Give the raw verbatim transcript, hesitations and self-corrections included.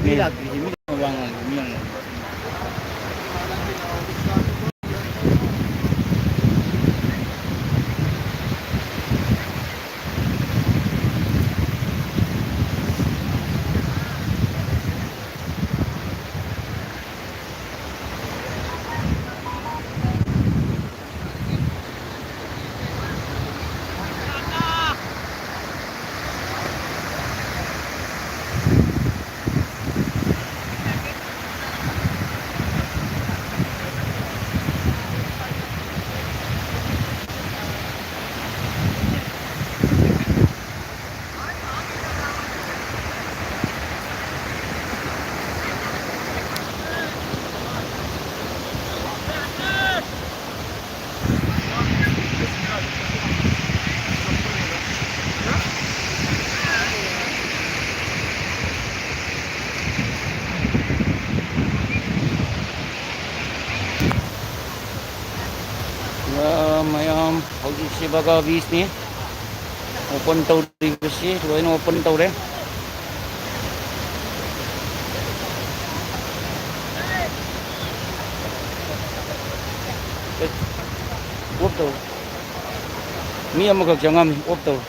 ꯃꯤ ꯂꯥꯛꯇ꯭ꯔꯤꯁꯦ, ꯃꯤ ꯋꯥ ꯉꯥꯡꯉꯤ, ꯃꯤ ꯌꯥꯝ ꯂꯩ꯫ ꯌꯥ, ꯃꯌꯥꯝ ꯍꯧꯖꯤꯛꯁꯦ ꯕꯒꯥ ꯕꯤꯁꯅꯤ꯫ ꯑꯣꯄꯟ ꯇꯧꯔꯤꯕꯁꯤ ꯂꯣꯏꯅ ꯑꯣꯄꯟ ꯇꯧꯔꯦ꯫ ꯑꯦ, ꯑꯣꯐ ꯇꯧꯔꯣ꯫ ꯃꯤ ꯑꯃꯈꯛ ꯆꯪꯉꯝꯃꯤ, ꯑꯣꯐ ꯇꯧꯔꯣ꯫